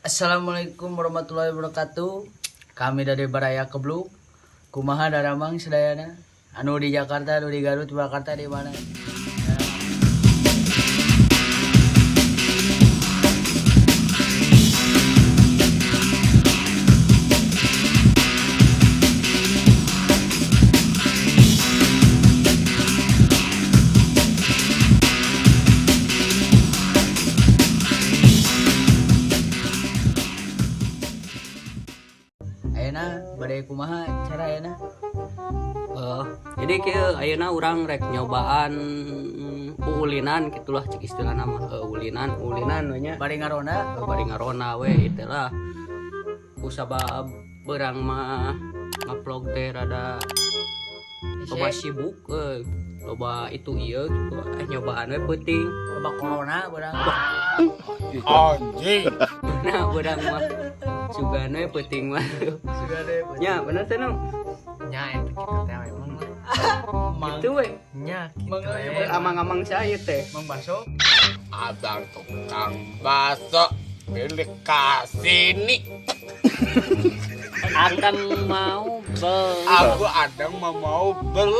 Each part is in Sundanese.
Assalamualaikum warahmatullahi wabarakatuh. Kami dari Baraya Kebluk. Kumaha daramang sadayana? Anu di Jakarta, anu di Garut, Purwakarta, di mana? Ayeuna bade kumaha cara ayeuna? Jadi kieu, ayeuna urang rek nyobaan uulinan gitulah, cek istilahna mah. Ulinan ulinan we nya. Bari ngaronda. Bari ngaronda we itulah, kusabab beurang mah ngupload teh rada loba sibuk, loba itu ieu gitu, nyobaan we peuting. Loba corona beurang. Anjing. Nah, beurang mah sugan we peuting mah. Sudah deh. Nya bener teh nu? Nya eta kitu teh emang lah. Mang Kitu we. Nya kitu Mang- we. Amang-amang saya teh. Mang Baso. Abang tukang bakso milik kasini. Akan mau bel. Aku ada mau bel.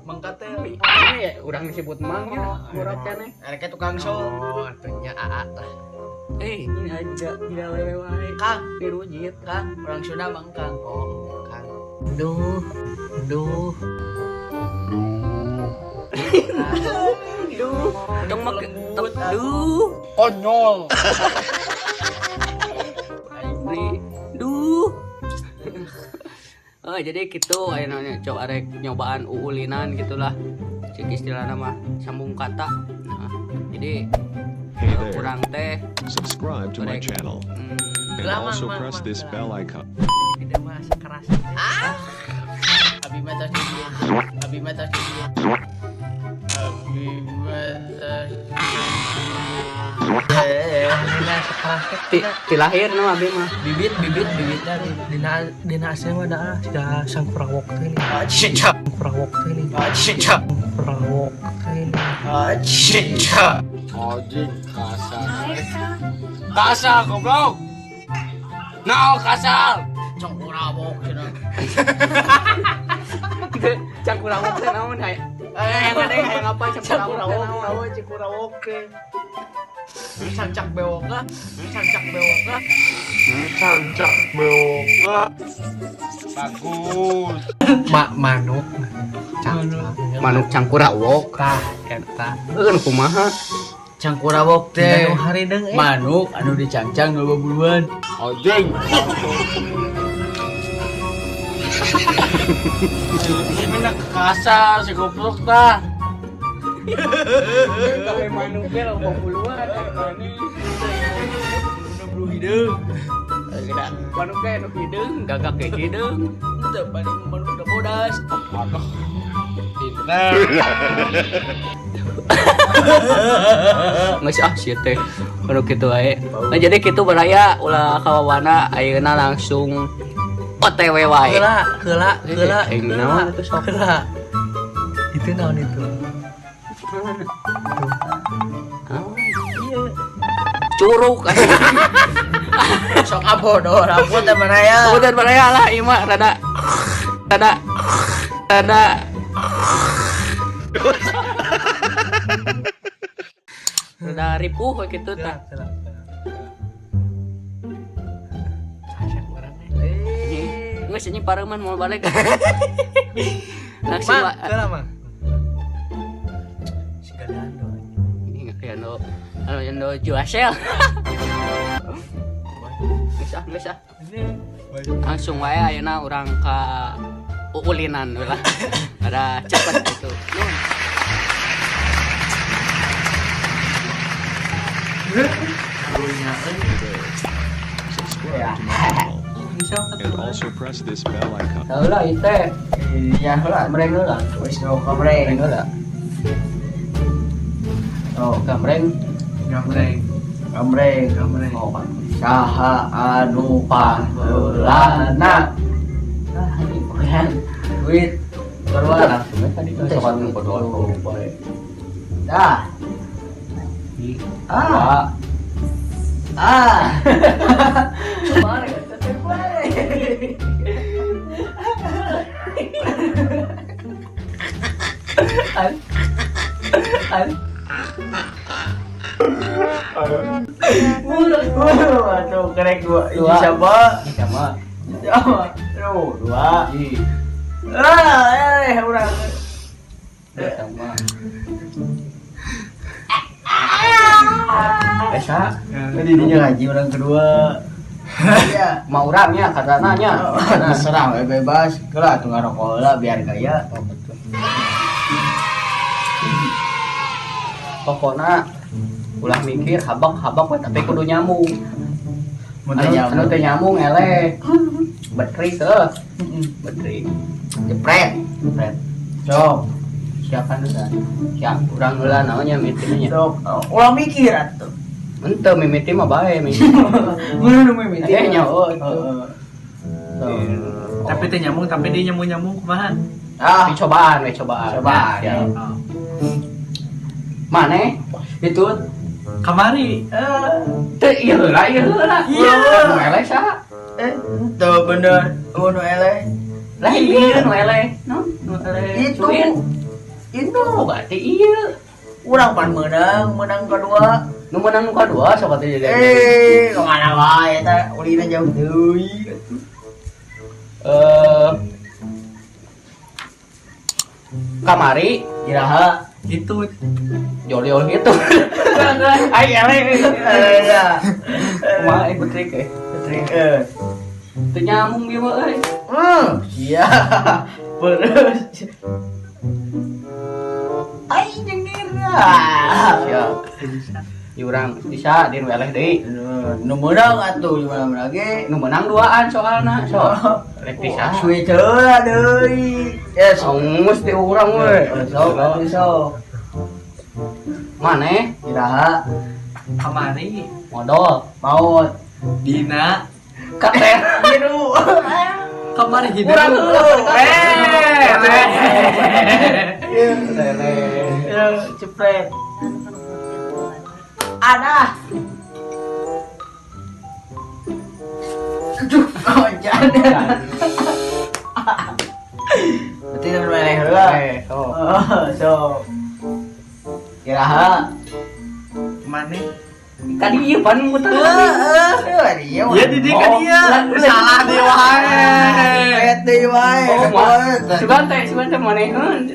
Mang Katel. Ini ya urang disebut mang nya, urang keneh. Erek tukang so. Oh, atuh nya aa lah. Ini aja tidak wewe wae. Kang, Dirujit. Kang, orang Sunda Mang Kang. Oh, Kang. Duh, duh. Duh, tong mak tong duh. Konyol. Beli duh. Oh, jadi gitu ayeuna nya coba arek nyobaan uulinan gitulah. Cek istilahna mah sambung kata. Nah, jadi Hey there. urang teh Subscribe to my Correct. channel and Lama, also ma, press ma, this ma. bell icon. Tidak mah asa keras teh. Abi mah tos di dieu. Abi mah tos di dieu. Abi mah tos di dieu. Dina asa keras teh. Ti lahir nu abi mah. Bibit, bibit, bibitnya. Dina dina asli mah dah sudah sangkurawok teh ini. Cica, Sangkurawok teh ini. cica, Sangkurawok teh ini. cica. Anjing kasar. Kasar goblok. Nah, kasar. Cengkurawok cenah. Cangkurawok teh naon hay? Hayang ada hayang apa cangkurawok teh Cangkurawok, naon? naon cengkurawok teh. Cancak bewok lah, cancak bewok lah. Cancak bewok. Bagus. Ma manuk. Cangcang. Manuk cangkurawok. Tah eta. Heuh kumaha? Cangkurawok Dina teh. nu hareudang eh. Manuk anu dicancang loba buluan. Anjing. Ini kasar si goblok dah. Kawe manuk ge loba buluan. Udah bulu hideung. Manuk ge nu hideung, gagak ge hideung. Teu paling manuk udah bodas. Aduh. Pinter. Geus ah sia teh. Kudu kitu wae. Nah, jadi kitu baraya, ulah kawawana, ayeuna langsung OTW wae. Heula, heula, heula. Eh, naon itu sok? Heula. Itu naon itu? Hah? Curug. Sok abodoh, ampun teh baraya. Udah baraya lah ieu mah rada rada rada rada ripuh we kitu Heula, tah. heula, heula. Sasak urang eh. Geus ini pareuman mau balik. Langsung Mang, wa- heula mang. Siga dando. Ini nggak kayak no anu no juasel. Geus ah, geus ah. Langsung wae ayeuna urang ka uulinan we lah. Ada cepet gitu. Nun. Subscribe to my channel and also press this bell icon. Heula ieu teh. Iya, heula, Gambreng heula. Wis no gambreng. Gambreng heula. Oh, Gambreng. Gambreng. gambreng. Gambreng. Oh, kan. Saha anu paheulana? Ah, ini pokoknya. Duit keluar. Langsung we tadi Teh, sokan duit. bodoh. Dah. Ah. Ah. Aduh, kerek dua. Ini siapa? Sama. Sama. Aduh, dua. Ah, urang. Sama. Esa, Tadi dia ngaji orang kedua. Iya. mau urangnya katanya nya. Terserah we bebas. Kelah atuh ngarokok heula biar gaya. Oh, betul. Pokokna ulah mikir habak-habak we tapi kudu nyambung. Mun teu nyambung. Anu teu nyambung eleh. Betri teh. Betri. Jepret. Jepret. Sok. Siapa nu tah? Siap urang heula naonnya mimitina nya. Sok. Ulah mikir atuh. Henteu mimiti mah bae mimiti. Mun nu mimiti. Eh nya oh. Heeh. Tapi teu nyambung, tapi dia nyambung-nyambung kumaha? Ah, Dicobaan we cobaan. Cobaan. Siap. Maneh itu Kamari. teu ieu heula ieu heula. Iya. Nu eleh saha? Teu bener nu eleh. Lah ieu nu eleh. Nu eleh. Itu. Itu Oh, berarti ieu. urang pan menang kedua. Nu menang nu kadua sok atuh jadi. Kemana wae eta ulina jauh deui. Kamari Iraha Itu joliol gitu. Ai eleh. Ya. Kumaha ieu betrik eh. Eh. Teu nyambung ieu mah euy. Sia. Terus. Ai nyengir. Siap. Urang bisa di nu eleh deui. Nu meunang atuh di mana-mana ge. Nu menang duaan soalna sok. Rek bisa. Switch heula deui. Ya sok. Geus di urang we. Sok atuh sok. Maneh Iraha kamari modal maut. dina kater. Biru. kamari hideung. Urang heula. Ya, cepret. Ada. Aduh, oh, jangan. Berarti nu meleh heula. Sok. Oh, sok. Iraha. Maneh. Kadi ieu pan muter. Heeh, dia. Ya di dieu ka dia. Salah deui wae. Cepret deui wae. Oh, sugan teh maneheun.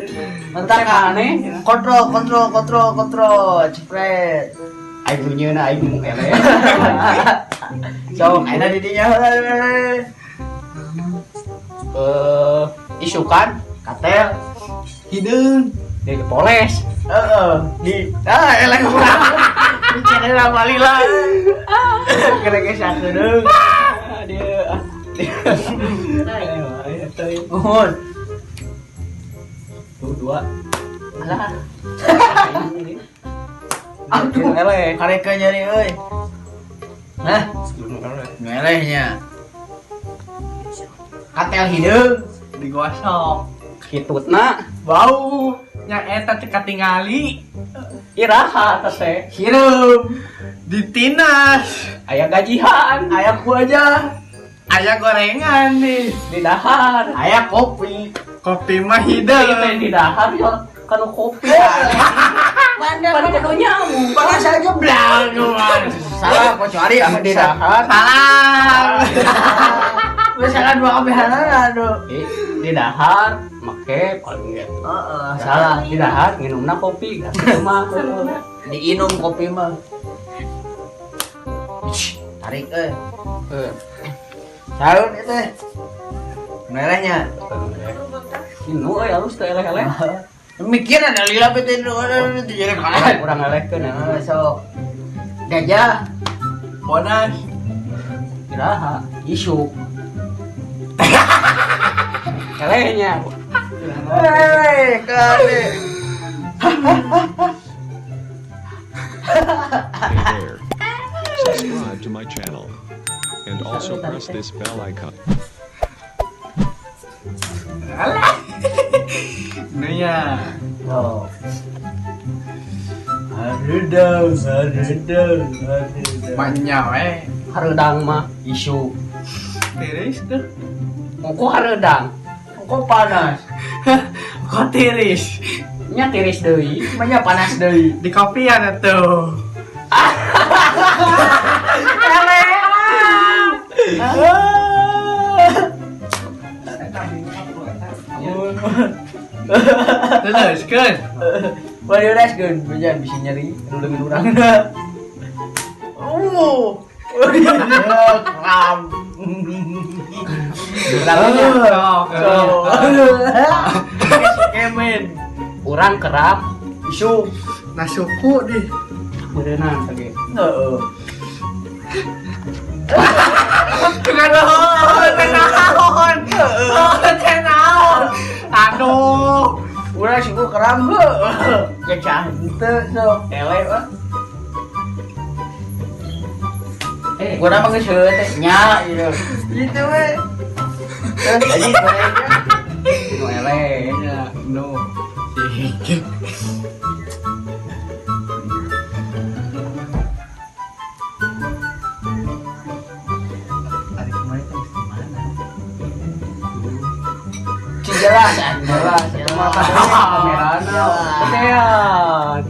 Bentar, maneh. Kontrol, kontrol, kontrol, kontrol. Cepret. Aing nu nyieuna aing nu eleh. Sok, ayeuna di dinya heula. Isukan Katel. Hideung. di poles. Heeh, di eleh urang. Bicara balila. Kena ge sakedeung. Dia. Nuhun. Tuh dua. Alah. Aduh, eleh. Kareka nyari euy. Hah? Nu elehnya. Katel hideung, Digosok. Kitutna Bau. Nya eta teh katingali iraha teh teh. hirup. ditinas. Aya gajihan, Aya ku aja, Aya gorengan nih. di dahar. aya kopi. Kopi mah Ieu teh hideung. di dahar yo kanu kopi. Mana Pan kudu nyambung. Panas aja blang. Salah kecuali anu Di dahar. Salah. Misalkan dua kabehanana aduh. Di dahar make paling gitu. Heeh, salah. Di dahar nginumna kopi gitu mah. Diinum kopi mah. Tarik euy. Saun itu. Melehnya. Inu euy alus teh eleh-eleh. Mikir ada lila bete nu jadi kalah. Urang elehkeun Nah, sok. Gajah Bonas. iraha isuk. Elehnya. Hei, kade. Hey there. Subscribe to my channel. And also press this bell icon. Alah. Nu nya. Oh. Hareudang, hareudang, hareudang. Manya we. Hareudang mah Isu. Tiris tuh. Kok hareudang? Kok panas? Kok tiris? Nya tiris deui. Manya panas deui. Di kopian atuh. Terus kan. Wah, diureskeun, bejan bisa nyeri dulu urang. Kram. Kemen. Urang kerap Isu. Nah suku deh. berenang ge. Heeh. Kenaon, kenaon. Aduh. Urang suku keram heuh. Gecah henteu sok eleh mah. Eh, Gua mah geus heueuh teh nya gitu. Gitu we. Terus anjing nu eleh. Ya, no. Hari kemarin teh di mana? Cing jelas anjing. Jelas, itu mah kamerana. Ketean.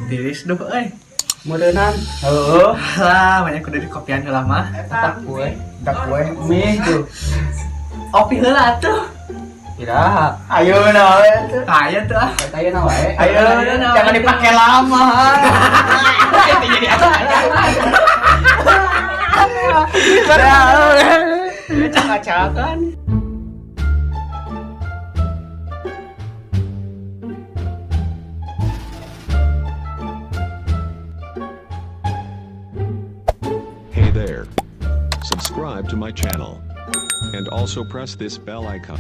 Tiris duh euy. Meureunan Heeh. Lah, banyak kudu di kopian heula mah. tak kue. Tak kue mie tuh. Opi heula atuh. Tidak. Ayo nah we tuh. Aya tuh ah. Ayo na wae. Ayo jangan dipakai lama. Itu jadi apa? Acak-acakan. Hey there. Subscribe to my channel. And also press this bell icon.